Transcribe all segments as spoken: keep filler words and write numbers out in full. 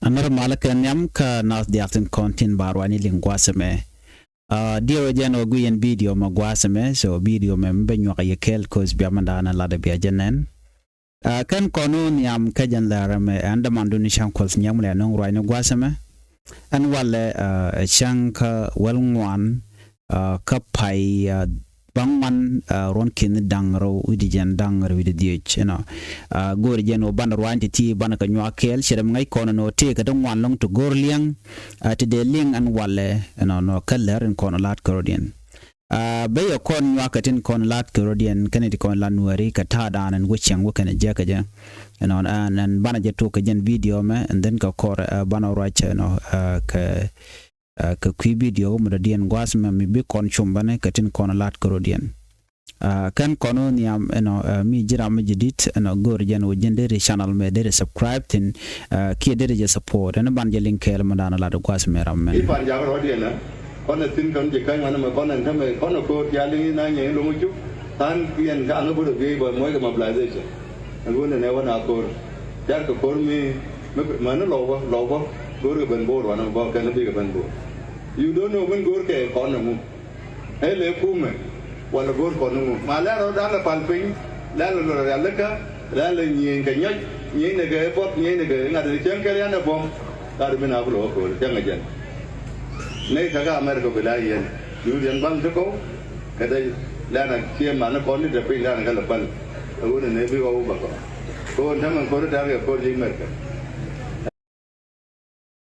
Aŋär malä kɛ nhiam kä nath diaal tin kɔn tin ba ruac ni liŋ gua̱a̱th ɛmɛ. Diɛw ɛ jɛn ɣöö guic ɛn bidio mɛ gua̱a̱th ɛmɛ, so bidio mɛ mi bɛ nyuak a yɛ kɛɛl koth bia mɛn da̱a̱n ɛ lat ɛ bia jɛ nɛn. Kɛn kɔn wä nhiam kä jɛn lɛr ɛmɛ ɛn dämandun ni cäŋ kuɔth nyiam lɛ nöŋ ruac ni gua̱a̱th ɛmɛ. Ɛn walɛ ɛ cäŋ kä wäl ŋuan kä pay baŋ wan ruɔn ki̱n da̱ŋ rɛw wi̱cdɛ jiɛn da̱ŋ rɛw wi̱cdɛ dhieec inɔ. Go̱o̱ri jɛn wä banɛ ruany ti ti banɛ kɛ nyuak kɛɛl cɛ rɛm ŋäc kɔn nɔ tëëkɛ ti ŋuan lɔŋ ti go̱o̱r liɛŋ. Ti dee liŋ ɛn walɛ inɔ nɔ kä lär in kɔn lat kärɔ̱diɛn. Bä yɛ kɔn nyuak kɛ tin kɔn lat kärɔ̱diɛn kɛn ti kɔn lat nuääri kɛ ta̱a̱ da̱a̱n ɛn wä cieŋ wä kɛn jiäkä jɛ. Inɔ ɛn banɛ jɛ tok kɛ jɛn bidio mɛ ɛn dhen kɛ kɔr banɛ ruac inɔ kɛ kɛ kui̱ bidio mi dɔ̱diɛn gua̱a̱th mɛ mi bi kɔn cum bäni kɛ tin kɔn la̱t kärɔ̱diɛn. Kɛn kɔn wä nhiam ɛnɔ mi ji̱ ram mi ji̱ di̱t ɛnɔ go̱o̱r jɛn wä ji̱n deri channel mɛ deri subscribe thi̱n. Kiɛ deri jɛ support ɛn ban jɛ liŋ kɛɛl mi da̱a̱n la̱t gua̱a̱th mɛ ram mɛ. I̱ pan jakä rɔ̱diɛn ɛ kɔn ɛ thi̱n kɔn ji̱ käny wanɛ mɛ kɔn ɛn tämɛ kɔn ɛ ko̱o̱r tial i̱ na nyɛ i̱ lo̱ŋ i̱ cuk tha̱a̱n kiɛn kä aŋä bä rɔ biey bä muɔckɛ mobilization. Ɛn wä nɛnɛ wä na ko̱o̱r tial kɛ ko̱o̱r mi Mäni lɔw bä lɔw bä go̱o̱r kɛ ben bo̱o̱r wanɛ bä kɛn bikɛ ben bo̱o̱r. You don't know min go̱o̱r kɛ kɔn nɛ ŋu. Ɛ lɛ kumɛ wala go̱o̱r kɔn nɛ ŋu ma lɛn rɔ dan lɛ pal piny. Lɛn lɛ lɔ rialikä lɛn lɛ nyieny kɛ nyɔc nyieny nɛ kɛ buɔth nyieny nɛ kɛ ŋa̱t ni cäŋ kɛl yan ɛ buɔ̱m. Gat min a bi lɔ ko̱o̱r cäŋ ɛ jɛn. Nɛ kɛ kä America bi la yɛn. Duut yɛn baŋ ti kɔw kɛ dee lɛn a cie man ni kɔn ni te piny lɛn kɛ lɛ pal. Ɛ wun ɛ nɛ bi kɔw bä kɔ. Ko̱o̱r tämɛ ko̱o̱r tɛ̈r kɛ ko̱o̱r ji̱ America.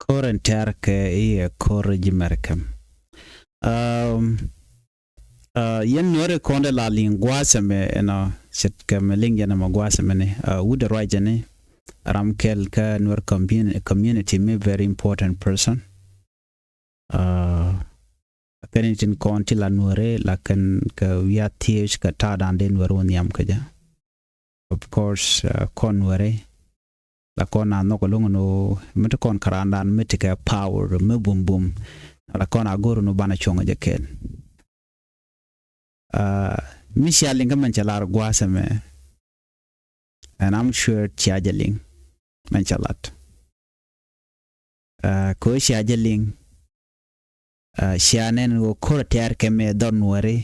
Ko̱r in tɛ̈r kɛ i̱ ɛ ko̱r ji̱ Mɛrkɛm. Yɛn nuɔ̱ri kɔn dee la liŋ gua̱a̱th ɛmɛ ɛnɔ ce̱tkɛ mɛ liŋ yɛn ɛmɛ gua̱a̱th ɛmɛ ni wut ɛ ruac jɛ ni ram kɛl kä nuɔ̱r community mi very important person. Kɛn in tin kɔn ti la nuɔ̱ri la kɛn kɛ wiathiec kɛ ta̱a̱dan dee nuɔ̱ri wä nhiam kä jɛ. Of course kɔn nuɔ̱ri la kɔn a nhɔk loŋ ni mi ti kɔn karandan mi ti kɛ power mi bum bum. La kɔn a go̱r ni banɛ cuɔ̱ŋ jɛ kɛɛl. Mi cia liŋ kä mɛn cɛ lar gua̱a̱th ɛmɛ. And I'm sure cia jɛ liŋ mɛn cɛ lat. Kɛ cia jɛ liŋ cia nɛn ɣöö ko̱r tɛ̈r kɛ mɛ dhɔr nuɔ̱ri.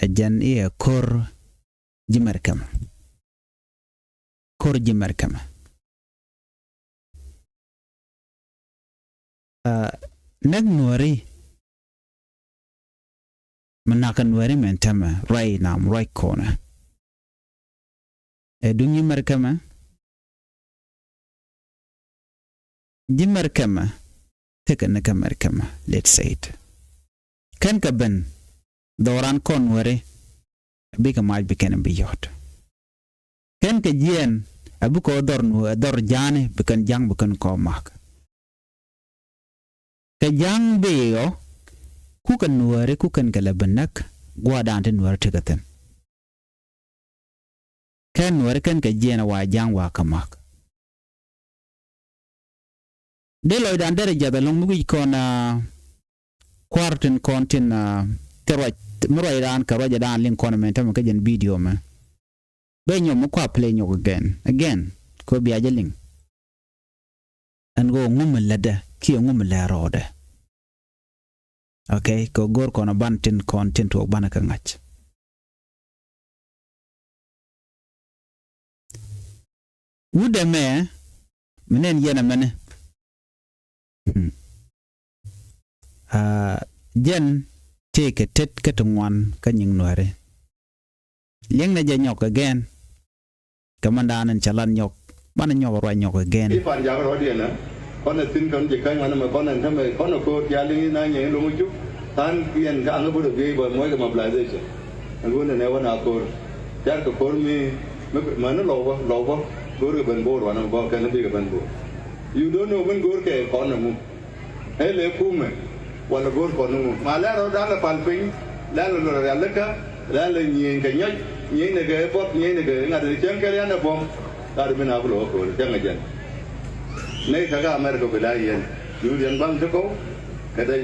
Ɛ jɛn i̱ ɛ ko̱r ji̱ Mɛrkɛm. Ko̱r ji̱ Mɛrkɛm. Näk nuɔ̱ri mi nakä nuɔ̱ri mɛn tämɛ ruac nam ruac kɔnɛ. Ɛ duŋ ji̱ Mɛrkɛmɛ. Ji̱ Mɛrkɛmɛ tekɛ ni kä Mɛrkɛmɛ let's say it. Kɛn kɛ ben dhɔran kɔn nuɔ̱ri bikɛ mac bi kɛn bi yɔt. Kɛn kɛ jiɛn a bi kɔ dhɔr nuɔ̱ri dhɔr ja̱a̱ni bi kɛn ja̱ŋ bi kɛn kɔ mak. Kɛ ja̱ŋ bi yɔ kukɛ nuɔ̱ri kukɛn kɛ lɛ bi näk gua̱a̱dan ti nuɔ̱ri tekɛ thi̱n. Kɛn nuɔ̱ri kɛn kɛ jiɛn a wa ja̱ŋ wa kä mak. Dee lɔcdan derɛ jiath ɛlɔ̱ŋ mi wi̱c kɔn kua̱r tin kɔn tin te ruac mi ruacdan kɛ ruacdan liŋ kɔn mɛn tämɛ kä jɛn bidio mɛ. Bɛ nyɔk mi kua play nyɔk again again kɛ bia jɛ liŋ. Ɛn ɣöö ŋu mi lätdɛ kiɛ ŋu mi lɛ rɔɔdɛ. Okay kɛ go̱r kɔn ban tin kɔn tin tuɔk banɛ kɛ ŋa̱c. Wut ɛmɛ mi nɛn yɛn ɛmɛni. Jɛn tëëkɛ tet kä ti ŋuan kä nyiŋ nuääri. Liɛŋnɛ jɛ nyɔk again. Kɛ mɛn da̱a̱n in ca lat nyɔk banɛ nyɔk ruac nyɔk again. I̱ pan jakä rɔ̱diɛn ɛ kɔn ɛ thi̱n kɔn ji̱ käny wanɛ mɛ kɔn ɛn tämɛ kɔn ɛ ko̱o̱r tial i̱ na nyɛ i̱ lo̱ŋ i̱ cuk tha̱a̱n kiɛn kä aŋä bä rɔ biey bä muɔckɛ mobilization. Ɛn wun ɛn ɛ wä na ko̱o̱r tial kɛ ko̱o̱r mi mäni lɔw bä lɔw bä ko̱o̱r kɛ ben bo̱o̱r wanɛ mɛ bä kɛn i̱ bikɛ ben bo̱o̱r. You don't know min go̱o̱r kɛ kɔn ɛŋu. Ëë lëë kumɛ wala go̱o̱r kɔn ni ŋu ma lɛn rɔ da̱ŋ lɛ pal piny. Lɛn lɛ luɔt rialikä lɛn lɛ nyieny kɛ nyɔc nyieny ni kɛ buɔth nyieny ni kɛ ŋa̱t ni cäŋ kɛl yan ɛ buɔ̱m. Gat mi na bi lo̱k ko̱o̱l cäŋ ɛ jɛn. Nɛy kä kä America bi la yɛn. Duut yɛn baŋ ti kɔw kɛ te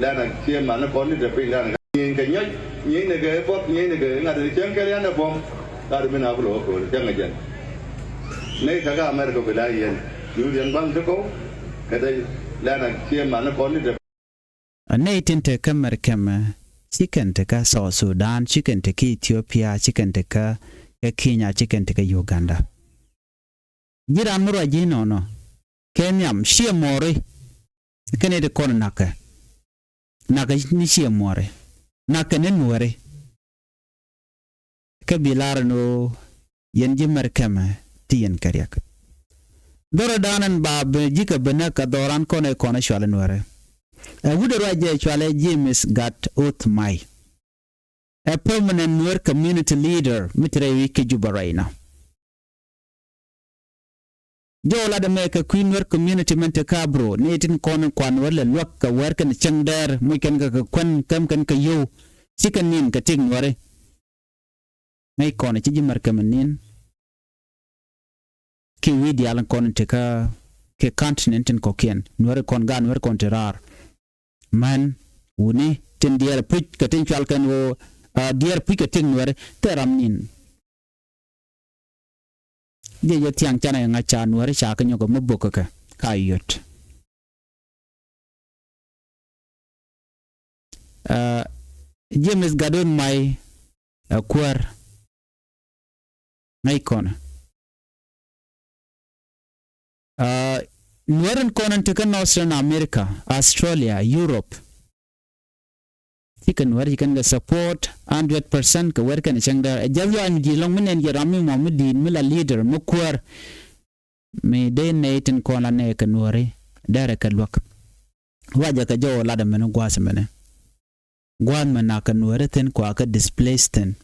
lɛn a cie man ni kɔn ni te piny lɛn kä nyieny kɛ nyɔc nyieny ni kɛ buɔth nyieny ni kɛ ŋa̱t ni cäŋ kɛl yan ɛ buɔ̱m. Gat mi na bi lo̱k ko̱o̱l cäŋ ɛ jɛn. Nɛy tekɛ America bi la yɛn, bi wut yɛn baŋ ti kɔw, kɛ dee lɛn a cie man ni kɔn ni te. A nɛy tin te kä America mɛ, ci kɛn te kä South Sudan, ci kɛn te kä Ethiopia, ci kɛn te kä, kä Kenya, ci kɛn te kä Uganda. Ji̱ raan mi ruac ji̱ nɔnɔ, kɛ nhiam, ciɛ muɔri, kɛn nɛy ti kɔn nakɛ. Nakɛ ni ciɛ muɔri. Nakɛ ni nuɛri. Kä bi lar ni ɣöö yɛn ji̱ mɛr kɛmɛ ti yɛn kɛ riɛk. Dhɔrɛ da̱a̱n ɛn ba bi ji̱ kɛ bi näk kɛ dhɔran kɔn ɛ kɔn ɛ cual ɛ nuɛri. Ɛ wut ɛ ruac jɛ cual ɛ James Gat Oth Mai. Ɛ permanent Nuer community leader mi ti rɛy wi̱c kä Juba right now. Jɔw lat ɛmɛ kɛ kui̱ Nuer community mɛn te Kabro, ni tin kɔn kuan wär lɛ luäk kɛ wär kɛn cäŋ dɛɛr, muc kɛn kɛ kɛ kuän, käm kɛn kɛ yio̱w, ci kɛn nin kɛ tik Nuɛri. Ŋäc kɔn ci ji̱ mɛr kɛmɛ nin. Ki wi̱i̱ diaal kɔn te kä, kɛ continent tin kɔkiɛn. Nuɛri kɔn gaat, Nuɛri kɔn te raar. Män, wuni, tin diɛɛr puc, kɛ tin cual kɛn ɣöö, ah, diɛɛr puc kɛ tik Nuɛri, thil ram nin. Jɛ jɛ thiaŋ canɛ ŋa̱c ca Nuɛri ca kɛ nyɔk mi bok kɛ kɛ ka yot. Ah, James Gat Oth Mai, ah, kuäär. Ŋäc kɔn. Ah, Nuɛr in kɔn in te kä Northern America, Australia, Europe. Ci kɛn Nuɛr ci kɛn kɛ support hundred percent kɛ wɛr kɛn cäŋ däär. Ɛ jɛth lɔaac mi di̱i̱t lɔŋ mi nɛn jɛ ram mi mɔ mi di̱i̱t mi la leader mi kuäär. Mi dee nɛy tin kɔn la nɛy kɛ Nuɛri dɛrɛ kɛ luäk. Ruacɛ kɛ jɔw lat ɛmɛni gua̱a̱th ɛmɛni. Gua̱a̱th mɛ nakɛ Nuɛri thi̱n kua kɛ displace thi̱n.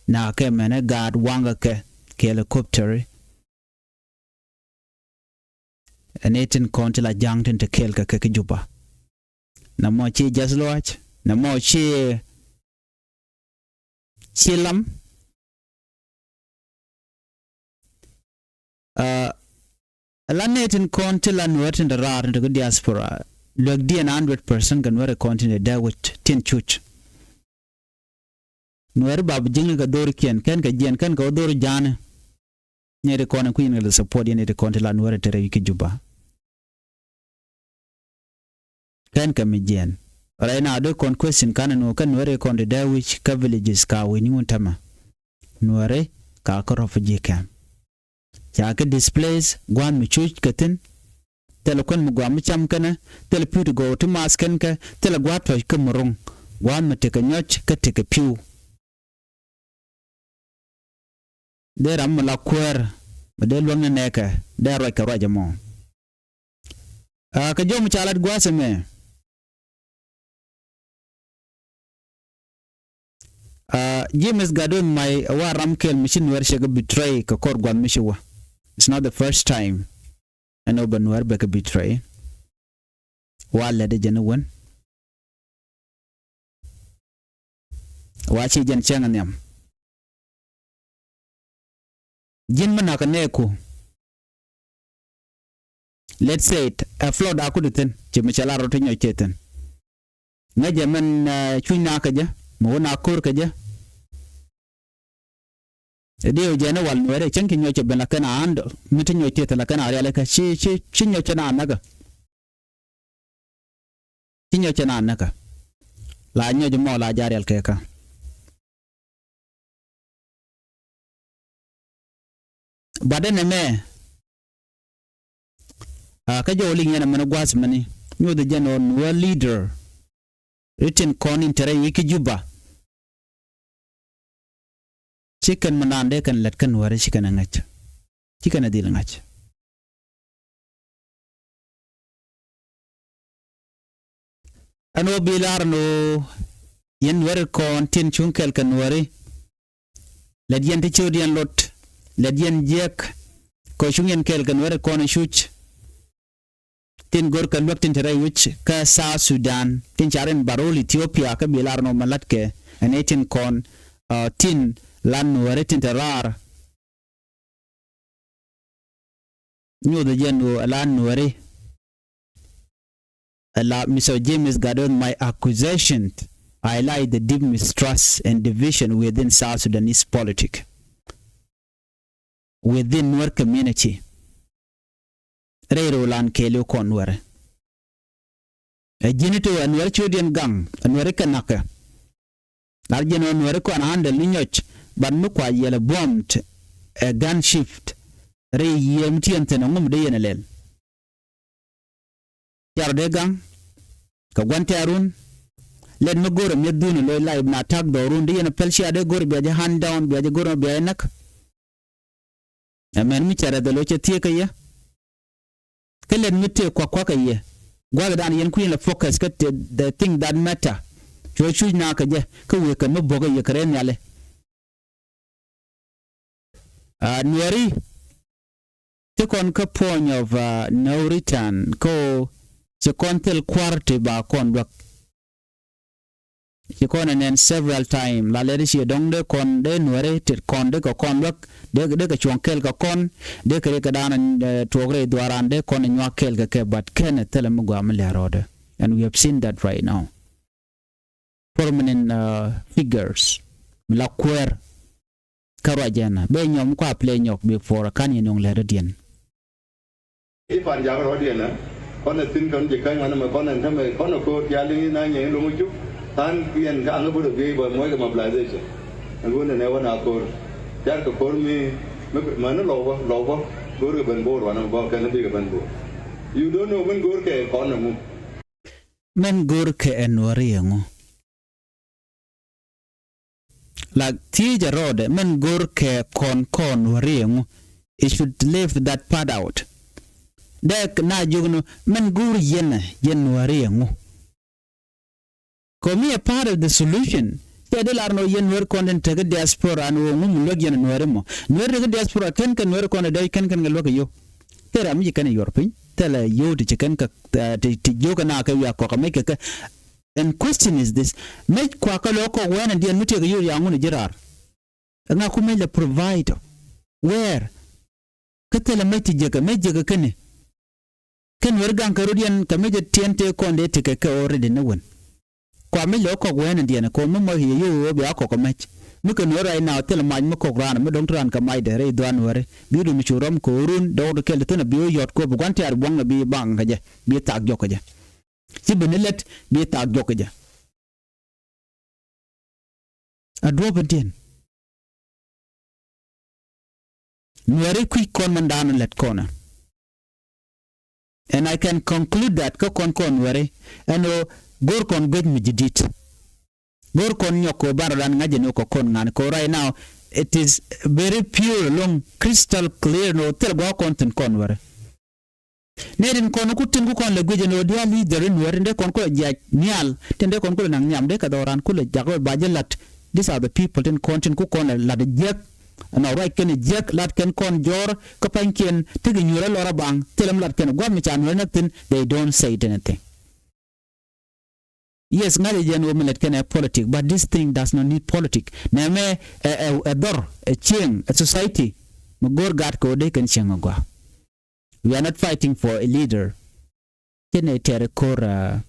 Nakɛ mɛnɛ gaat waŋkɛ kɛ, kɛ helicopter. Ɛn i̱ tin kɔn ti la ja̱a̱ŋ tin te kɛɛl kɛ kɛ kä Juba. Nɛ mɔ ci jath luaac, nɛ mɔ ci, ci lam. Ah, la nɛ tin kɔn ti la Nuɛr tin te raar tin te kä diaspora. Luäk diɛn hundred percent kɛ Nuɛr kɔn tin te dee wec tin cuc. Nuɛr ba bi ji̱ŋni kɛ dhorikiɛn, kɛn kɛ jiɛn, kɛn kɛ wä dhori ja̱a̱ni. Nɛy ti kɔn in kui̱ in kɛ lɛ support yɛn nɛy ti kɔn ti la Nuɛr te rɛy wi̱c kä Juba. Kɛn kɛ mi jiɛn. Right now, dee kɔn question kanɛ nu kɛn Nuɛr kɔn ti dee wi̱c kä villages ka wi̱c ni wun tämɛ. Nuɛr ka kä refugee camp. Ca kɛ displace, gua̱a̱th mi cuc kɛ thi̱n. Thilɛ kuän mi gua̱a̱th mi cam kɛnɛ, thilɛ pi̱w ti gɔw ti maath kɛn kɛ, thilɛ gua̱a̱th tɔ̱c kä mi ro̱ŋ. Gua̱a̱th mi tekɛ nyɔc kä tekɛ pi̱w. Dee ram mi la kuäär mi dee luäk ni nɛɛkɛ dee ruac kɛ ruac ɛmɔ. Ah, kɛ jɔw mi ca lat gua̱a̱th ɛmɛ. Ah, James Gat Oth Mai ɛ wa ram kɛl mi ci Nuɛr cɛ kɛ betray kɛ kɔr gua̱a̱th mi ci wä. It's not the first time. Ɛn ɔ bɛ Nuɛr bɛ kɛ betray. Wa lɛt jɛ ni wän. Wa ci jɛn cɛŋ nhiam. Ji̱n mi nak kɛ nɛɛku. Let's say it, a flood a kut thi̱n, ci mi cɛ la rɔ ti nyɔc cɛ thi̱n. Ŋäcɛ mɛn, eh, cuny na kä jɛ, mi wä na ko̱r kä jɛ. Diw jɛ ni wal Nuɛri cäŋ ci nyɔc cɛ ben la kɛn a handle, mi ti nyɔc cɛ thi̱n la kɛn a rialikä, ci, ci, ci nyɔc cɛ na näkä. Ci nyɔc cɛ na näkä. La nyɔc mɔ la ja rial kɛ kä. But ɛn ɛmɛ, ah, kä jɔw liŋ yɛn ɛmɛn gua̱a̱th mɛni, nyuɔth jɛn ɔ Nuɛr leader. Ritin kɔn in te rɛy wi̱c kä Juba. Ci kɛn mi naan dee kɛn lät kä Nuɛri ci kɛn ɛ ŋäc. Ci kɛn ɛ dhil ŋa̱c. Ɛn ɣöö bi lar ɛn ɣöö yɛn Nuɛri kɔn tin cuŋ kɛl kɛ Nuɛri. Lɛt yɛn ti ciöötdiɛn lot, lɛt yɛn jiɛk, kɛ cuŋ yɛn kɛl kɛ Nuɛri kɔn cuc. Tin go̱r kɛ luäk tin te rɛy wi̱c kä South Sudan, tin ca rin barol Ethiopia, kä bi lar ɛn ɣöö mɛ la̱tkɛ ɛn ɛ tin kɔn, ah, tin la Nuɛri tin te raar. Nyuuth jɛn ɣöö ala Nuɛri, ala Mister James Gat Oth Mai accusation highlight the deep mistrust and division within South Sudanese politic. within Nuer community. Rɛy röölan kɛɛliw kɔn Nuɛri. Ɛ ji̱n ti ɣöö ɛ Nuɛri ciötdiɛn gaŋ, ɛ Nuɛri kɛ na̱kɛ. Lar jɛn ɣöö Nuɛri kɔn handle ni nyɔc, but mi kua yɛl ɛ bombed, ɛ gun shift. Rɛy yiëë mi tiɛn thi̱n ɛ ŋum dee yɛn ɛ lɛl. Car dee gaŋ kɛ gua̱n tɛ̈run. Lɛt mi go̱rɛ mi̱eth dhun loc live na attack dhɔrun, dee yɛn a pɛl cia dee go̱rɛ bia jɛ hand down, bia jɛ go̱rɛ bia jɛ näk. Ɛ mɛn mi cɛ rɛth dhɛ loc cɛ thieekä yɛ. Kä lɛt mi tëë kuak kuak kɛ yɛ, gua̱thdan yɛn kui̱n la focus kä the thing that matter. Cuɛ cuc na kɛ jɛ kä wëë kɛ mi bo̱kä yɛ kɛ rɛn nhiali. Nuɛri ti kɔn kä point of no return kä ɣöö ci kɔn thil kua̱r ti ba kɔn luäk. Ci kɔn ɛ nɛn several time la lɛt ci dɔ̱ŋ dee kɔn dee Nuɛri ti kɔn dee kɛ kɔn luäk, dee dee kɛ cuɔ̱ŋ kɛɛl kɛ kɔn, dee kɛ ri kɛ da̱a̱n tuɔɔk rɛy dhuaaran dee kɔn ɛ nyuak kɛɛl kɛ kɛ, but kɛn ɛ thilɛ mi gɔaa mi lɛr rɔɔdɛ. And we have seen that right now. Prominent figures mi la kuäär kä ruac ɛn bɛ nyɔm kua play nyɔk before ka̱n yɛ nöŋ lɛr rɔ̱diɛn. I̱ pan jakä rɔ̱diɛn ɛ kɔn ɛ thi̱n kɔn ji̱ käny wanɛ mɛ kɔn ɛn tämɛ kɔn ɛ ko̱o̱r tial i̱ na nyɛ i̱ lo̱ŋ i̱ cuk tha̱a̱n kiɛn kä aŋä bot ɛ biey bä muɔckɛ mobilization. Ɛn ɣöö nɛnɛ wä na ko̱o̱r tial kɛ ko̱o̱r mi mäni lɔw bä lɔw bä go̱o̱r kɛ ben bo̱o̱r wanɛ mɛ bä kɛn i̱ bikɛ ben bo̱o̱r. You don't know min go̱o̱r kɛ kɔn ɛŋu. Min go̱o̱r kɛ ɛ Nuɛri ɛŋu? Like thiec ɛ rɔɔdɛ min go̱o̱r kɛ kɔn kɔn Nuɛri ɛŋu? It should leave that part out. Dee na jiök ni min go̱o̱r yɛn ɛ yɛn Nuɛri ɛŋu? Kɛ mi ɛ part of the solution. Cɛ dee lar ni ɣöö yɛn Nuɛri kɔn tin tekä diaspora ni ɣöö ŋu mi luäk yɛn Nuɛri mɔ. Nuɛri tekä diaspora kɛn kɛ Nuɛri kɔn ɛ dee kɛn kɛn kɛ luäk ɛ yio̱w. Thilɛ ram mi ci kɛn ɛ yuɔr piny thilɛ yio̱w ti ci kɛn kɛ ti ti jiök kɛ na kɛ wiak kɔk ɛ mec kɛ kɛ. And question is this, mec kuakä lɔ kɔk wɛnɛ diɛn mi tëëkɛ yio̱w yaŋun ji̱ raar? Ɛŋa ku mec lɛ provide where? Kä thilɛ mec ti jiäkä mec jiäkä käni. Kɛn Nuɛri gaŋ kɛ rɔ̱diɛn kɛ mec ɛ tiɛn tëë kɔn dee tekɛ kɛ already ni wän. Kua mec lɛ kɔk wɛnɛ diɛn kɔn mi mɔc kɛ yɛ yio̱w ɣöö bia kɔk kɛ mec. Mi kɛ Nuɛri right now thilɛ mac mi kɔk raan mi dɔ̱ŋ ti raan kɛ macdɛ rɛy dhuaar Nuɛri bi dun cu rɔm kɛ ɣöö run dɔɔk ti kɛl ti thi̱n ɛ bi wä yɔt kɛ ɣöö bi gua̱n tiaar buɔ̱ŋ ɛ bi baŋ kɛ jɛ bi thaak jɔk kɛ jɛ. Ci ben ni lät bi thaak jɔk kɛ jɛ. A duɔ̱ɔ̱p in tiɛn Nuɛri kui̱c kɔn mɛn da̱a̱n lät kɔnɛ. And I can conclude that kä kɔn kɔn Nuɛri ɛn ɣöö go̱o̱r kɔn guec mi ji̱ di̱t. Go̱o̱r kɔn nyɔk kɛ ɣöö ban rɔ da̱a̱n ŋa̱c ɛn ɣöö kɛ kɔn ŋa̱n kɛ ɣöö right now it is very pure along crystal clear ɛn ɣöö thil gua̱a̱k kɔn thi̱n kɔn Nuɛri. Nɛ tin kɔn ku tin ku kɔn lɛ guic ɛn ɣöö diaal leader in Nuɛr tin dee kɔn kulɛ jiac nhial tin dee kɔn kulɛ naŋ nhiam dee kɛ dhɔran kulɛ jak ɣöö ba jɛ lat. These are the people tin kɔn tin ku kɔn lɛ lat jiäk. Ɛn ɔ ruac kɛn jiäk lat kɛn kɔn jɔɔr kä pa̱nykiɛn tekɛ nyuur ɛ lɔr ɛ baŋ thilɛ mi lat kɛn gua̱th mi ca Nuɛr näk thi̱n, they don't say it anything. Yes, ŋa̱cä jɛn ɣöö mi lät kɛn ɛ politic, but this thing does not need politic. Nɛmɛ ɛ ɛ ɛ dhɔr ɛ cieŋ ɛ society. Mi go̱o̱r gat kɛ ɣöö dee kɛn cieŋ agɔaa. We are not fighting for a leader. Cɛ nɛ tɛr ko̱r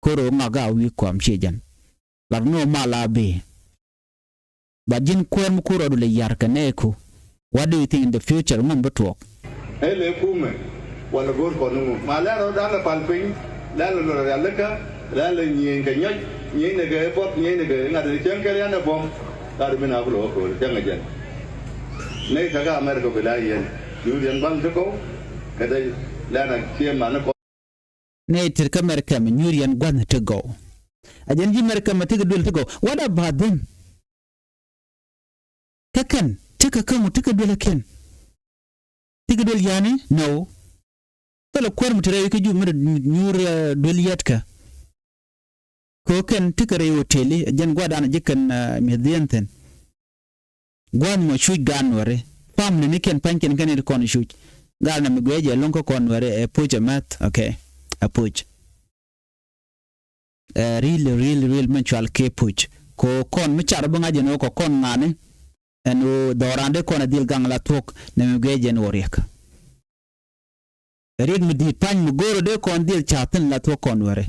ko̱r ɣöö ŋak a wi̱i̱ kuam ciɛ jɛn. Lat ni ɣöö mal a bi. Ba ji̱n kuäär mi kur rɔɔdu lɛ yar kɛ nɛɛku. What do you think in the future ŋum bi tuɔɔk? Ɛ lɛ kumɛ wala go̱o̱r kɔn ŋu ma lɛn rɔ da̱ŋ lɛ pal piny. Lɛn lɛ luɔt rialikä lɛn lɛ nyieny kɛ nyɔc nyieny ni kɛ buɔth nyieny ni kɛ ŋa̱t ni cäŋ kɛl yan ɛ buɔ̱m. Gat mi na bi lɔ ko̱o̱r cäŋ ɛ jɛn. Nɛy käkä America bi la yɛn. Yur yɛn baŋ ti kɔw kɛ dee lɛn a cie man ni kɔn. Nɛy tir kä Mɛrkɛm nyuur yɛn gua̱nh ti gɔw. A jɛn ji̱ Mɛrkɛm ti kɛ duel ti gɔw. What about them? Kä kɛn ti kɛ käŋ ti kɛ duel a kɛn. Ti kɛ duel yani? No. Thilɛ kuäär mi ti rɛy kä jup mi nyuur duel yɛt kɛ. Kɛ kɛn ti kɛ rɛy hotel i̱ jɛn gua̱dan ji̱ kɛn mi̱eth dhieen thi̱n. Gua̱n mɔ cuc gaan Nuɛri. Family ni kɛn pa̱nykiɛn kɛn i̱ ti kɔn cuc. Gal na mi guiɛ jɛ lo̱ŋ kä kɔn Nuɛri ɛ puc ɛ mɛth. Okay. Ɛ puc. Ɛ ril ril ril mɛn cual kɛ puc. Kɛ kɔn mi car bi ŋa̱c ɛn ɣöö kɛ kɔn ŋa̱ni. Ɛn ɣöö dhɔran dee kɔn ɛ dhil gaŋ la thuɔ̱k na mi guiɛ jɛ ɛn ɣöö riɛk. Riɛk mi di̱i̱t pa̱ny mi go̱o̱r ɛ dee kɔn dhil ca̱thi̱n la thuɔ̱k kɔn Nuɛri.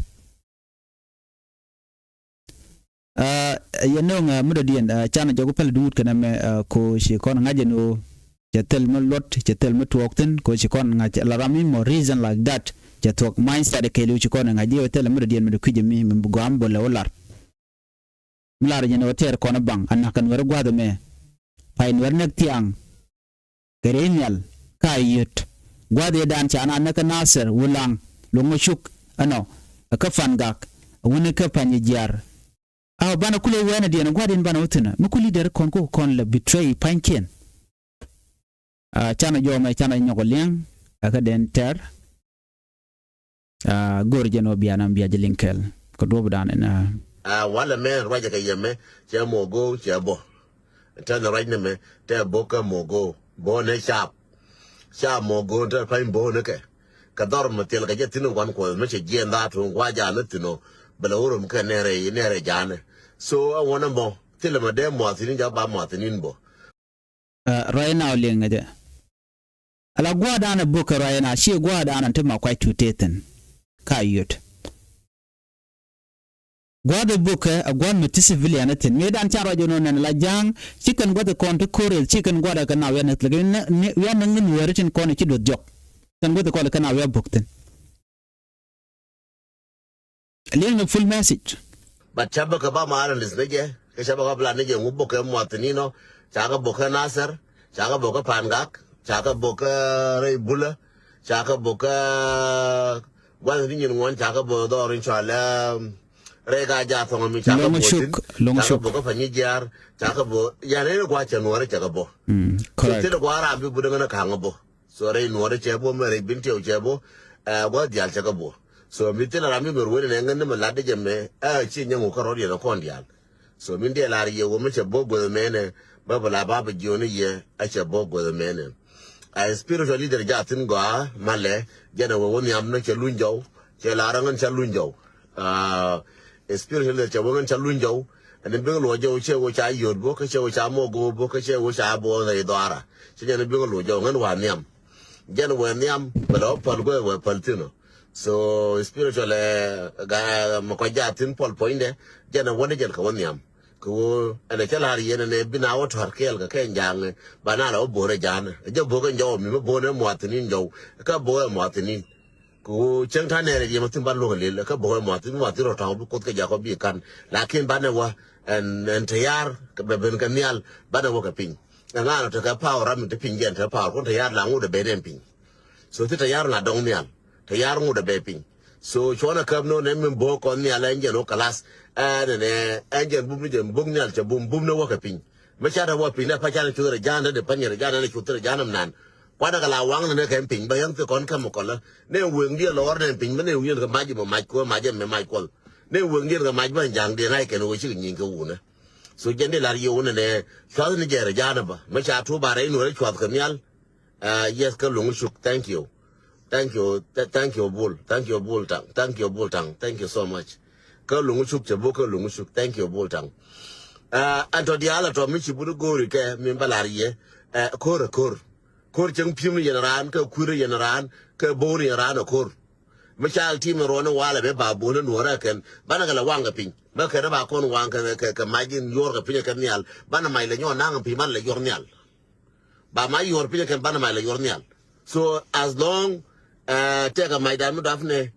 Yɛ nöŋ mi dɔ̱diɛn canɛ jɔk päl duut kɛnɛ mɛ ko ci kɔn ŋa̱c ɛn ɣöö Cɛ thil mi luɔt, cɛ thil mi tuɔɔk thi̱n, kɛ ɣöö ci kɔn ŋa̱c la ram mi mɔ reason like that. Cɛ thuɔ̱k mindset kɛɛliw ci kɔn ŋa̱c ji̱ wä thil mi dɔ̱diɛn mi dɔ̱ kui̱c mi, mi gɔam bä lɛ wä lar. Mi lar jɛn ɣöö tɛɛr kɔn baŋ a nak kɛ Nuɛr gua̱a̱th ɛmɛ. Pay Nuɛr näk thiaŋ kɛ rɛy nhial ka yöt. Gua̱a̱th ëëdan ca na näk kä Nasir, Wulaŋ, Luŋ Cuk, ɛnɔ, kä Pangak, wuni kä Panyijiar. A banɛ kulɛ wɛnɛ diɛn gua̱a̱th in banɛ wä thi̱n mi ku leader kɔn ku kɔn lɛ betray pa̱nykiɛn. A, canɛ jɔmɛ, canɛ nyɔk liɛŋ ɛ kä den tɛr. A, go̱r jɛn ɔ bianɛ bia jɛ liŋ kɛl kɛ duɔ̱pdan ɛn. A, walɛ mɛ ruacɛ kɛ yɛmɛ cɛ mɔ go̱o̱ cɛ bɔ. Tɛn ruac ni mɛ tɛ bok kä mɔ go̱o̱ bɔ ni cap. Cap mɔ go̱o̱ tɛ pa̱ny bɔ ni kɛ. Kɛ dhɔr mɛ thil kɛ jɛ thi̱n guan kuɔth mɛ cɛ jiɛn dha tuŋ gua jaa ni thi̱n ɔ. Bɛ lɛ wä rom kɛ nɛrɛ, nɛrɛ jaa ni. So a wä ni mɔ thilɛ mɛ dee muathinin jɛ ba muathinin bɔ. Ɛ, ruac na ɔ liŋ ɛ jɛ. Ala gua̱a̱r dan ɛ bok kɛ ruac na ci gua̱a̱r dan ɛ ti ma kuac tu te thi̱n. Ka yot. Gua̱a̱th ɛ bok kɛ ɛ gua̱a̱th mi ti civilian ɛ thi̱n. Mëë dan ca ruac ɛ nɔ nɛn la ja̱a̱ŋ ci kɛn gua̱th ɛ kɔn ti ko̱r rɛth ci kɛn gua̱a̱r ɛ kɛ na wian ɛ thi̱n. Wian ɛ ŋin wääri tin kɔn ɛ ci duɔth jɔk. Kɛn gua̱th ɛ kɔn ɛ kɛ na wian bok thi̱n. Liŋ ni full message. But ca bä kɛ ba ma analyst ni jɛ, kɛ ca bä kɛ plan ni jɛ ŋu bok kɛ muathinin ɔ, ca kɛ bok kɛ Nasir, ca kɛ bok kɛ Pangak, ca kɛ bok kɛ rɛy Bulɛ, ca kɛ bok kɛ gua̱th ni nyin ŋuɔn, ca kɛ bok dhɔr in cɔal, um, rɛy ka ja thɔŋ mi ca kɛ bok thin, ca kɛ bok kɛ Panyijiar, ca kɛ bok, yani ni gua̱th cɛ Nuɔri ca kɛ bok. Mm, correct. Thil gua̱th ram bi budä ŋän ka̱ŋ bok. So rɛy Nuɔrɛ cɛ bɔ, mɛ rɛy Bintiɛw cɛ bɔ, ɛ, gua̱th diaal cɛ kɛ bɔ. So mi thilɛ ram mi mɛ ruëëni nɛ ŋän ni mɛ lat di jɛ mɛ, ɛ, ci nyɛ ŋu kä rɔ̱diɛn ɛ kɔn diaal. So mi diɛ lar yɛ wä mɛ cɛ bɔ guäth mɛnɛ, bä bɛ la ba bɛ jiɔni yɛ, ɛ cɛ bɔ guäth mɛnɛ. Ɛ, spiritual leader ja thin gɔaa, malɛ, jɛn ɛ wä wä nhiam ni cɛ luny jɔw, cɛ lar ɛ ŋän cɛ luny jɔw. Aa, spiritual leader cɛ wä ŋän ca luny jɔw. Ɛn in biŋ luɔ jɔw cɛ wä ca yot bok, cɛ wä ca mok go̱o̱k bok, cɛ wä ca bok rɛy dhɔara. Cɛ jɛn in biŋ luɔ jɔw ŋän wa nhiam. Jɛn wä nhiam, bɛ lɔ päl go̱o̱k wä päl thi̱n ɔ. So, spiritual, ɛ, ga, mɛ kɔ ja thi̱n puɔl puɔ̱nydɛ, jɛn ɛ wä ni jɛn kɛ wä nhiam. Kɛ wä, ɛn ɛ cä la̱r yɛn ɛn ɛ bi na wä tɔ̱r kɛɛl kɛ kɛn ja̱a̱ŋ, ba na la wä bo̱o̱rɛ ja̱a̱n. Jɛ bok ɛn jɔw mi mɛ bo̱o̱rɛ muathinin jɔw, kä bo̱o̱rɛ muathinin. Ku cäŋ ta̱ nɛɛrɛ yɛ ma thi̱n ban luɔk lel kä bo̱o̱k ɛ muath thi̱n, muath thi̱n rɔ tɔ̱ bi kuoth kɛ jakä bi kan. Lakin banɛ wä ɛn, ɛn tayar kɛ bɛ ben kɛ nhial, banɛ wä kɛ piny. Ɛŋa nɔ tekɛ power ram in te piny jɛn te power kun tayar la ŋut ɛ ben ɛn piny. So thi tayar la dɔŋ nhial, tayar ŋut ɛ ben piny. So cuɔnɛ käp nɔ nɛ min bo̱o̱k kɔn nhial ɛn jɛn wä kalas. Ɛn ɛn ɛn jɛn bum ni jɛn bum nhial cɛ bum bum ni wä kɛ piny. Mi ca te wä piny dɛ pa ca ni cuth rɛ ja̱a̱n dɛ, dɛ pa nyɛ rɛ ja̱a̱n dɛ ni cuth rɛ ja̱a̱n ni nan. Kuanɛ kɛ la waŋ ni nɛ kɛn piny bä yäŋ thil kɔn kɛm kɔlä. Nɛ weŋdiɛn lɔɔr nɛ piny bä nɛ wi̱i̱n kɛ mac imɛ mac kuɔ mac ɛmɛ mac kuɔl. Nɛ weŋdiɛn kɛ mac bä ja̱a̱ŋdiɛn a ikɛn wä cikɛ nyieny kɛ wunä. So jɛn di lar yɛ wunä nɛ cuath ni jɛ rɛ ja̱a̱n bä. Mi ca tup ba rɛy nuɔrɛ cuath kɛ nhial. Ah, yes, kä Luŋ Cuk, thank you. Thank you, th-, thank you, Bul. Thank you, Bul Taŋ. Thank you, Bul Taŋ. Thank you so much. Kä Luŋ Cuk, cɛ bok kä Luŋ Cuk. Thank you, Bul Taŋ. Ah, ɛn tɔ diaal a tɔ mi ci but go̱o̱ri kɛ, mi bä lar yɛ. Eh, ko̱r ɛ ko̱r. Ko̱r cäŋ pi̱em ni yɛn raan, kä kui̱r ni yɛn raan, kä bo̱o̱r ni yɛn raan ɛ ko̱r. Mi cal tim ni ruɔ̱n ni walɛ bɛ ba bo̱o̱r ni nuɔ̱ɔ̱rä kɛn. Banɛ kɛ lɛ waŋ kɛ piny. Bä kɛn ba kɔn waŋ kɛ, kɛ, kɛ mac in yuɔr kɛ piny kɛ nhial. Banɛ mac lɛ nyɔk naŋ piny, banɛ lɛ yuɔr nhial. Ba ma yuɔr piny kɛn banɛ mac lɛ yuɔr nhial. So as long, eh, tɛkɛ macdan mi dɔapnɛ,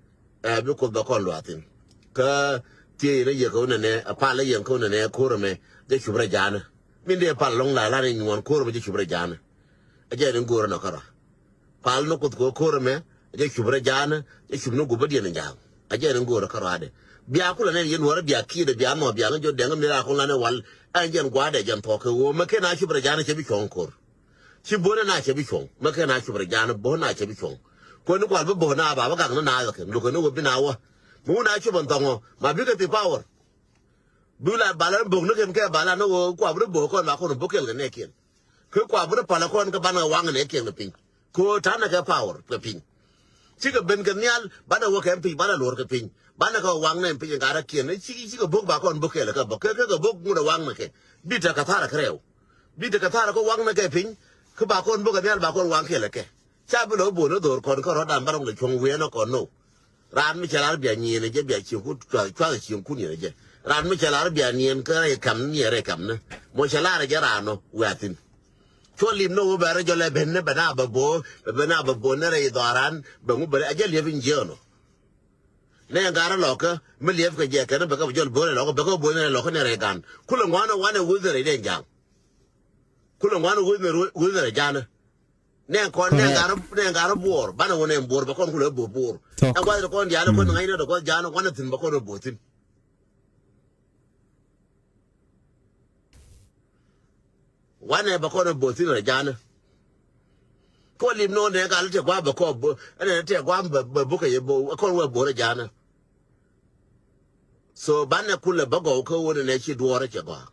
eh, bi Kuoth bɛ kɔn luaathin. Kä thiee yɛn a yiëë kä wunɛ nɛ, a pal a yiëë kä wunɛ nɛ ko̱r ɛmɛ jɛ cup rɛ ja̱a̱nä. Min dee pal lɔŋ la lan in nyuɔn ko̱r ɛmɛ jɛ cup rɛ ja̱a̱nä. A jɛ ni go̱o̱rä nɔ kärɔa. Pal ni Kuoth kɛ ko̱r ɛmɛ, a jɛ cup rɛ ja̱a̱nä, jɛ cup ni gup a diɛn in ja̱a̱ŋ. A jɛ ni go̱o̱rä kärɔadɛ. Bia kulɛ nɛn yɛn wärä bia kiɛt, bia nhɔk, bia ŋä jɔ dɛŋ mi ra kun lanɛ wal. Ɛn jɛn gua̱a̱dɛ jɛn thuɔk kɛ ɣöö mɛ ken a cup rɛ ja̱a̱nä cɛ bi cuɔ̱ŋ ko̱r. Ci bo̱o̱n ɛ na cɛ bi cuɔ̱ŋ. Mɛ ken a cup rɛ ja̱a̱nä bo̱o̱n na cɛ bi cuɔ̱ŋ. Kuɛn ni kual bi bo̱o̱n na ba bä gak ni naath kɛ. Lukɛ ni wä bi na wä. Mi wun a cup ɛn thɔŋɔ. Ma bikɛ thi power. Bi la bala bok ni kɛn kɛ bala ni wä kua bi ri bo̱o̱k kɔn ba kɔn bo̱o̱k kɛl kɛ nɛɛkiɛn. Kä kua bi ri pal kɔn kä banɛ waŋ nɛɛkiɛn kɛ piny. Ko tanɛ kɛ power kɛ piny. Cikɛ ben kɛ nhial, banɛ wä kɛ piny, banɛ luɔr kɛ piny. Banɛ kɛ waŋ nɛ piny ŋa̱rä kiɛn. Ci, cikɛ bo̱o̱k ba kɔn bo̱o̱k kɛl kɛ bä. Kɛ, kɛ, kɛ bo̱o̱k ŋut ɛ waŋ nɛ kɛ. Bi tekɛ tharɛ kɛ rɛw. Bi tekɛ tharɛ kɛ waŋ nɛ kɛ piny. Kä ba kɔn bo̱o̱k kɛ nhial ba kɔn waŋ kɛl kɛ. Ca bi lɔ bo̱o̱n ɛ dho̱r kɔn kä rɔ̱dan ba rɔŋ lɛ cuɔ̱ŋ wi̱i̱ ɛn ɛ kɔn no. Raan mi cɛ lar bia nyieen ɛ jɛ bia cieŋ kun cuath, cuath cieŋ kun yɛn ɛ jɛ. Raan mi cɛ lar bia nyieen kä rɛy kam ni rɛy kam ni. Mɔ cɛ lar ɛ jɛ raan nɔ wiaa thi̱n. Cuɔ lim ni wä bɛ rɔ jɔl ɛ ben ni bɛ na bɛ bo̱o̱, bɛ ben na bɛ bo̱o̱ ni rɛy dhɔran, bɛ ŋu bɛ rɛ, a jɛ liɛp in jiɛɛn ɔ. Nɛ ŋa̱r lɔkä, mi liɛp kɛ jɛ kɛn bɛ kɛ bɛ jɔl bo̱o̱ rɛy lɔkä, bɛ kɛ bo̱o̱ ni rɛy lɔkä ni rɛy gan. Kulɛ ŋuan ɛ wanɛ wuth ni rɛy den jaŋ. Kulɛ ŋuan ɛ wuth ni rɛy, wuth ni rɛy janɛ. Nɛ kɔn, nɛ ŋa̱r, nɛ ŋa̱r buɔɔr, banɛ wä nɛ buɔɔr, bɛ kɔn kulɛ bo̱o̱ buɔɔr. Ɛ guath kɔn diaal kɔn ŋa̱c ni dɛ guath janɛ, wanɛ thi̱n bɛ kɔn bo̱o̱ thi̱n. Wanɛ bɛ kɔn ɛ bo̱o̱ thi̱n rɛ janɛ. Kɔ lim nɔ nɛ gal tɛ gua̱a̱ bɛ kɔ bo̱o̱, ɛnɛ tɛ gua̱a̱ bɛ, bɛ bo̱o̱ kɛ yɛ bo̱o̱, kɔn wɛ bo̱o̱ rɛ janɛ. So banɛ kulɛ bä gɔw kä wä nɛ nɛ ci duɔɔrä cɛ gɔaa.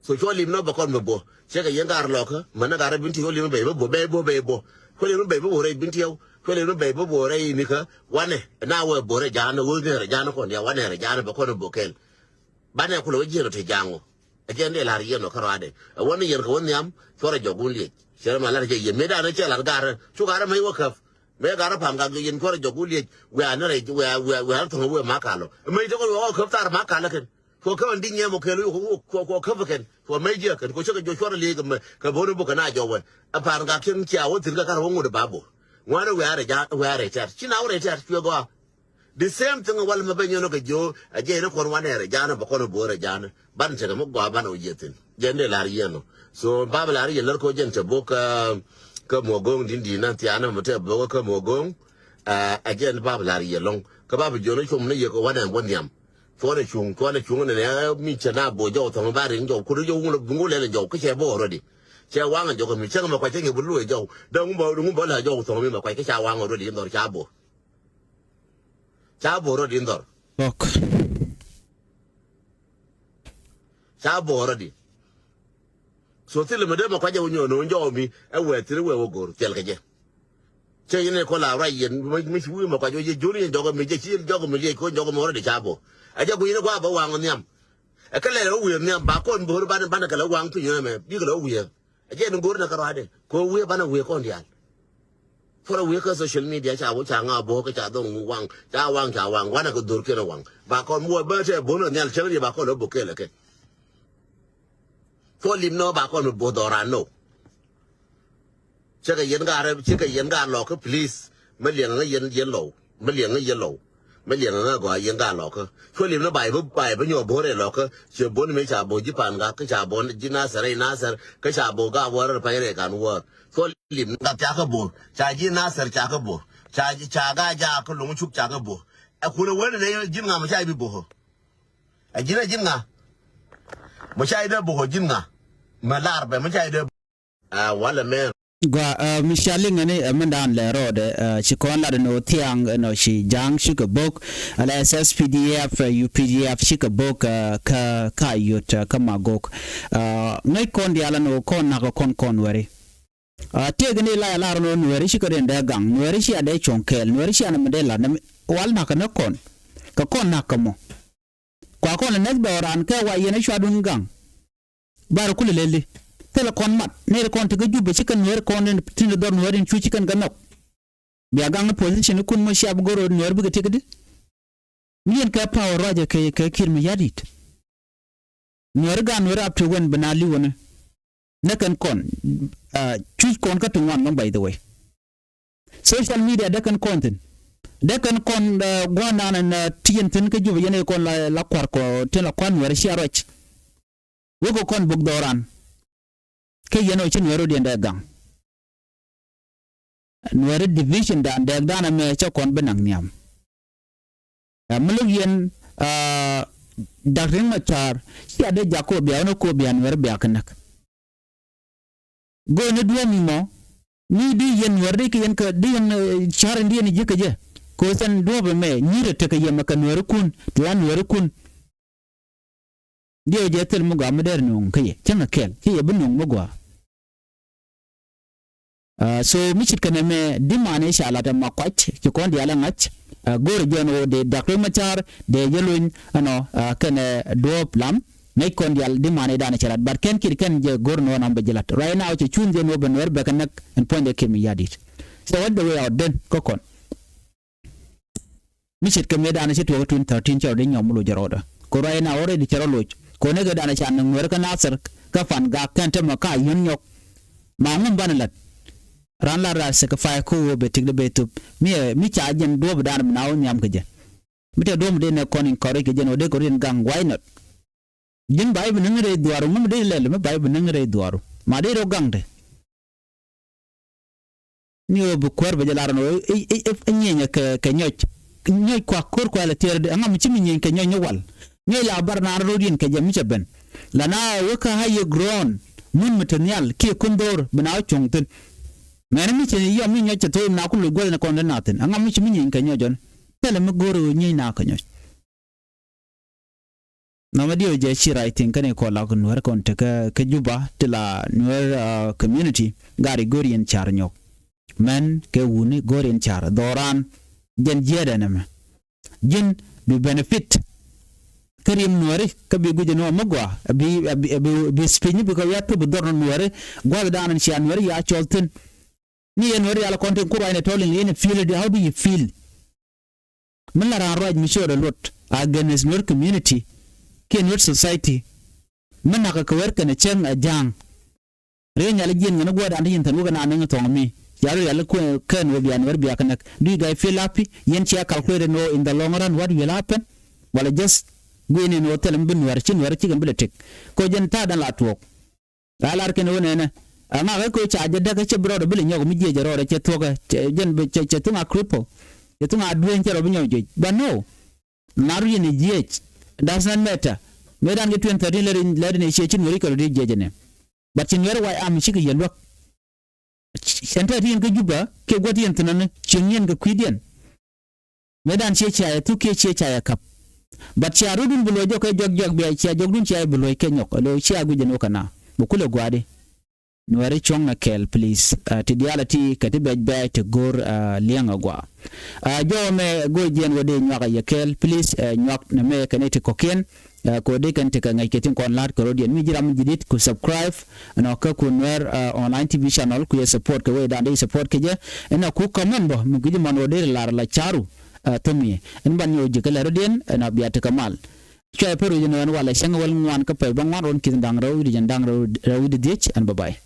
So cuɔ lim nɔ bɛ kɔn bɛ bo̱o̱. Cɛ kɛ yɛn gar lɔkä, mɛn nɛ gar bin ti cuɔ lim bɛ bɛ bo̱o̱, bɛ bo̱o̱, bɛ bo̱o̱. Cuɔ lim bɛ bɛ bo̱o̱ rɛ bin ti cuɔ lim bɛ bɛ bo̱o̱ rɛ ini kä, wanɛ, na wɛ bo̱o̱ rɛ janɛ, wä nɛ rɛ janɛ kɔn ya, wanɛ rɛ janɛ bɛ kɔn bo̱o̱ kɛl. Banɛ kulɛ wä jiɛn ɔ te jaŋ ɔ. Ɛ jɛn dee la̱r yɛn ɔ kärɔadɛ. Ɛ wä ni yɛn kɛ wä nhiam, cuɔrɛ jɔk wun liec. Cɛ rɛ ma la̱r cɛ yɛn. Mëë danɛ cɛ la̱r garɛ. Cu garɛ mec wä käp. Mëë garɛ pam gak yɛn cuɔrɛ jɔk wun liec. Wiaa ni rɛ, wiaa, wiaa, wiaa rɛ thoŋ wee ma kalɔ. Ɛ mec tɔkɔ wä käp thar ma kalɔ kɛn. Cuɔ käp ɛn di nyɛm ɔ kɛl wä, cuɔ, cuɔ käp kɛn. Cuɔ mec jiɛ kɛn. Cuɔ cɛ kɛ jɔk cuɔrɛ liec kɛ mɛ, kɛ bo̱n buk kɛ na jɔk wɛ. Ɛ pa̱a̱n gak cɛn cia wä thi̱n kɛ kar wä ŋut ɛ ba bo̱. Ŋuan wee a rɛ ja, wee a rɛ tɛr. Ci na wä rɛ tɛr, cuɛ gɔaa. The same thing wal ma ben yɛn ɔ kɛ jiö, a jɛ yɛn ɔ kɔn wanɛ rɛ janɛ, bɛ kɔn ɔ bo̱o̱ rɛ janɛ. Ban tekɛ mi gɔaa ban ɔ jiɛ thi̱n. Jɛn dee la̱r yɛn ɔ. So bab la̱r yɛ lär kɔ jɛn te bo̱o̱ kä, kä mɔ go̱o̱ŋ din din na thianɛ mɔ te bo̱o̱ kä mɔ go̱o̱ŋ. A, a jɛn bab la̱r yɛ lɔŋ. Kä bab jiön ɔ cuɔm ni yɛ kɛ wanɛ wä nhiam. Cuɔnɛ cuŋ, cuɔnɛ cuŋ nɛ nɛ mi cɛ na bo̱o̱ jɔw thɔŋ ba rin jɔw. Kur jɔw ŋul, ŋul lɛl jɔw, kä cɛ bo̱o̱ rɔ di. Cɛ waŋ jɔw kɛ mi cɛ ŋɛ mɛ kua cɛ ŋɛ bi luɛ jɔw. Dɛ ŋu bä, ŋu bä la jɔw thɔŋ mi mɛ kua kä ca waŋ rɔ di in dhɔr ca bo̱o̱. Ca bo̱o̱r rɔ̱di̱ in dhɔr. Ɔk. Ca bo̱o̱r rɔ̱di̱. So thilɛ mi dee mɛ kuac jɛ wä nyɔɔn no̱o̱ŋ jɔk mi ɛ wɛɛ thil wɛɛ wä go̱o̱r thil kɛ jɛ. Cɛ yɛn ɛ kɔn la ruac yɛn mi, mi ci wi̱i̱ mɛ kuac wä jɛ jo̱o̱n yɛn jɔk mi jɛ ci jɔk mi liec kɔn jɔk mi rɔ̱di̱ ca bo̱o̱r. Ɛ jɛ gui̱n ɛ gua̱a̱ bä waŋ nhiam. Ɛ kɛ lɛ rɛ wä wi̱i̱ nhiam ba kɔn bo̱o̱r banɛ, banɛ kɛ lɛ waŋ piny mɛ bikɛ lɛ wä wi̱i̱. Ɛ jɛn in go̱r nɛ kärɔadɛ kɛ ɣöö wiee banɛ wiee kɔn diaal. Cuɔrɛ wiee kä social media ca wä ca ŋa bo̱o̱k kä ca dhɔr ŋu waŋ ca waŋ ca waŋ wanɛ kɛ dhor kiɛn waŋ ba kɔn muɔ bä tɛ bo̱n ɔ nhial cäŋ ri ba kɔn lɔ bo̱k kɛɛl kɛ. Cuɔ lim nɔ ba kɔn mi bo̱o̱k dhɔran nɔ. Cä kɛ yɛn gaat rɛ cä kɛ yɛn gaat lɔk kä please. Mi liɛŋ ŋä yɛn yɛn lɔw mi liɛŋ ŋä yɛn lɔw. Mi liɛŋ ŋä gɔaa yɛn gaat lɔk kä. Cuɔ lim ni bay bi bay bi nyuɔ bo̱o̱r rɛ lɔk kä. Ciɛ bo̱o̱r ni mi ca bo̱o̱r ji̱ pan gak kä ca bo̱o̱r ji̱ nasɛr rɛy nasɛr kä ca bo̱o̱r gaat wäär rɛ pany rɛy kan wäär. Cuɔ lim ni gak ca kä bo̱o̱r ca ji̱ nasɛr ca kä bo̱o̱r ca ca gaat jaak kä lo̱ŋ cuk ca kä bo̱o̱r. Ɛ kun ɛ wen ni ji̱n ŋa mi ca i̱ bi bo̱o̱r. Ɛ ji̱n ɛ ji̱n ŋa mi ca i̱ dee bo̱o̱r ji̱n ŋa. Mi lar bɛ mi ca i̱ dee. A walɛ mɛ. Gua mi ca liŋ ni ɛ mi dan lɛ rɔɔdɛ ci kɔn lat ni thiaŋ ni ci ja̱a̱ŋ ci kɛ bok ala S S P D F U P D F ci kɛ bok kä ka yot kä magok. Ŋäc kɔn dial ni kɔn nak kɔn kɔn wɛri. Tiek ni la lar ni nuɛri ci kɛ den dee gaŋ nuɛri ci a dee cuɔ̱ŋ kɛɛl nuɛri ci a ni mi dee lat ni wal nak ni kɔn kɛ kɔn nak kɛ mɔ. Kua kɔn lɛ nɛth bɛ ɔ raan kɛ wa yɛn ɛ cuadun gaŋ. Bar kulɛ leli thilɛ kɔn mat ner kɔn ti kä jup bɛ ci kɛn nueer kɔn tin ti dhɔr nueer in cu ci kɛn kɛ nhɔk. Bia gaŋ ni position ikun mɔ ciap go̱r nueer bikɛ ti kä di. Mi yɛn kɛ power ruacɛ kɛ kɛ kir mi yadit. Nueer gan nueer ap ti wen bi na liwä ni. Nɛ kɛn kɔn cuc kɔn kä ti ŋuan lɔŋ by the way. Social media dee kɛn kɔn thi̱n dee kɛn kɔn gua̱a̱r nan ɛn ti yɛn thi̱n kä jup yɛn ɛ kɔn la kua̱r kɔ tin la kua̱r nuɛr cia ruac. Wek kɛ kɔn buk dhɔran kä yɛn ɔ ci nuɛr rɔ diɛn dee gaŋ. Nuɛr division dan dɛɛk dan ɛmɛ cä kɔn bi naŋ nhiam. Ɛ mi lo̱k yɛn Dak Riek Machar cia dee jak kɔ bia wä ni kɔ bia nuɛr bia kɛ näk. Go̱o̱n ni duɔ̱ɔ̱p mi mɔ mi di yɛn nuɛr di kɛ yɛn kɛ di yɛn ca̱r in di yɛn ji̱ kɛ jɛ. Ko̱ thɛn duɔ̱ɔ̱p ɛmɛ nyir ɛ tekɛ yɛmɛ kɛ nuɛrikun ti la nuɛrikun. Diɛw jɛ thil mi gɔaa mi dee ri nuɔ̱ŋ kä yɛ cäŋ ɛ kɛl ci yɛ bi nuɔ̱ŋ mi gɔaa. So mi cit kɛnɛ mɛ di man i̱ ca lat ɛma kuac ci kɔn diaal ɛ ŋa̱c. Go̱o̱rɛ jɔn ɣöö dee Dak Riek Machar dee jɛ lony ɛnɔ kɛnɛ duɔ̱ɔ̱p lam. Ŋäc kɔn diaal di man i̱ dan i̱ ca lat but kɛn kit kɛn jɛ go̱o̱r ni ɣän ɔm bɛ jɛ lat right now cɛ cuun jɛ ni ɣöö bɛ nuɛr bɛ kɛ näk ɛn puɔ̱nydɛ kiɛ mi ya̱di̱t. So what the way out then kä kɔn. Mi ce̱tkɛ mëëdan ci tuɔɔk twenty thirteen cɛ rɔ di nyɔm mi loc jɛ rɔɔdä. Kɛ ruac ɛn a already cɛ rɔ loc. Kɔn ɛ kɛ danɛ ca näk Nuɛɛri kä Nathir kä Pan Gak kɛn te mɔ ka yön nyɔk. Ma ŋum banɛ lat. Ran la ra sɛ kɛ pay kä ɣöö bɛ tik dee bɛ thop. Mi ɛ, mi ca jɛn duɔ̱ɔ̱p danɛ bi na wä nhiam kɛ jɛ. Mi te duɔ̱ɔ̱p dee nɛ kɔn in kɔri kɛ jɛn wä dee kɛ rin gaŋ, why not? Ji̱n ba i̱ bi näŋ rɛy dhuaaru, ŋum dee lɛl mi ba i̱ bi näŋ rɛy dhuaaru. Ma dee rɔ gaŋ te. Ni ɣöö bi kuäär bɛ jɛ lar ɛn ɣöö i̱, i̱, i̱, i̱ nyieny kɛ, kɛ nyɔc. Nyɔc kua ko̱r kua lɛ tiɛɛr di, ɛŋa mi ci mi nyieny kɛ nyɔc ni wal. Nyɔc la bar naan rot yin kɛ jɛ mi cɛ ben. La na wek kä ha yɛ grown, mun mi te nhial, kiɛ kun dho̱r, bi na wä cuɔ̱ŋ thi̱n. Mɛn mi cɛ yɔm mi nyɔc cɛ thok, mi na ku loc guäth ni kɔn te na thi̱n. Ɛŋa mi ci mi nyieny kɛ nyɔc ɔn. Thilɛ mi go̱o̱r ɣöö nyieny na kɛ nyɔc. Nɔmɔ diɛw jɛ ci rac thiŋ kɛn ikɔ lak Nuɛr kɔn tekä kä Juba ti la Nuɛr, uh, community gari go̱r yɛn car nyɔk. Mɛn kɛ wuni go̱r yɛn car dhɔran jɛn jiɛɛdɛ nɛmɛ. Ji̱n bi benefit kä rim Nuɛri kä bi guic ni wä mi gua bi, bi, bi, bi speech ni bi kɛ wiat kä bi dhɔr ni Nuɛri guath dan in cia Nuɛri ya cɔl thin. Ni yɛn Nuɛri yal kɔn tin kur wany ni tɔl in yɛn feel di, how do you feel? Mi la raan ruac mi ciöt ɛ luɔt against Nuer community kiɛ Nuer society. Mi nakä kɛ wɛr kɛn ɛ cäŋ ɛ ja̱a̱ŋ. Ri nyal jiɛn ŋän guɔ̱ɔ̱dan ti nyin thɛn wä kɛ naan ni ŋä thɔŋ mi cia ri rial kuɛ kɛn wä bia Nuer bia kɛ näk. Do you guys feel happy? Yɛn cia calculate ni wä in the long run what will happen? Wala just guic ni ni wä thilɛ mi bi Nuer ci Nuer ci kɛn bi lɛ tek. Kɛ jɛn ta̱a̱dan la tuɔɔk. Kä lar kɛn ɣöö nɛnɛ, ɛŋa kä koc ca jɛ däk kä cɛ bi rɔɔdɛ bi lɛ nyɔk mi jiɛc ɛ rɔɔdɛ cɛ thuɔ̱kä, cɛ jɛn bi cɛ, cɛ thuŋ a cripple, cɛ thuŋ a dueeny cɛ rɔ bi nyɔk jiɛc. But no, nar yin jiɛc, does not matter. Mëë dan kɛ twenty thirteen lɛr in, lɛr in ɛ ciɛ ci Nuɛri kɛ rɔ di jiɛc ɛnɛ. But ci Nuɛri wac am cikɛ yɛ luäk. Cɛn tɛt yɛn kä Juba kiɛ gua̱t yɛn thinɔni cieŋ yɛn kɛ kui̱diɛn. Mëë dan ciɛ cia yɛ thuk kiɛ ciɛ cia yɛ kap. But cia rudun bi luɔc jɔk kɛ jɔk jɔk bia cia jɔkdun cia yɛ bi luɔc kɛ nyɔk. Alo cia guic jɛ ni wä kɛ na. Bi kulɛ gua̱a̱di. Nuɛri cuɔ̱ŋ na kɛɛl, please. Ah, ti diaal a ti kɛ ti bɛc bɛc ti go̱r, ah, liɛŋ a gua. Ah, jɔwä mɛ go̱r jiɛn wä dee nyuak a yɛ kɛɛl, please, eh, nyuak nɛ mɛ kɛ ni ti kɔ̱kiɛn. Eh, kɛ wä dee kɛn ti kɛ ŋäc kɛ tin kɔn la̱t kɛ rɔ̱diɛn. Mi ji̱ ram mi ji̱ dit ku subscribe. Ɛnɔ kä ku Nuɛr, ah, online T V channel ku yɛ support kɛ wee dan dee support kɛ jɛ. Ɛnɔ ku comment bä mi gui̱c mɔn wä dee lar la caru, ah, thom yɛ. Ɛn ban nyɛ wä ji̱ kɛ lɛ rɔ̱diɛn, ɛnɔ bia ti kɛ mal. Cuɛ pär wi̱c ɛnɔ ɛn walɛ cäŋ wäl ŋuan kä pɛy bä ŋuan run ki̱n da̱ŋ rɛw wi̱c da̱ŋ rɛw wi̱c dhiec ɛn bye bye.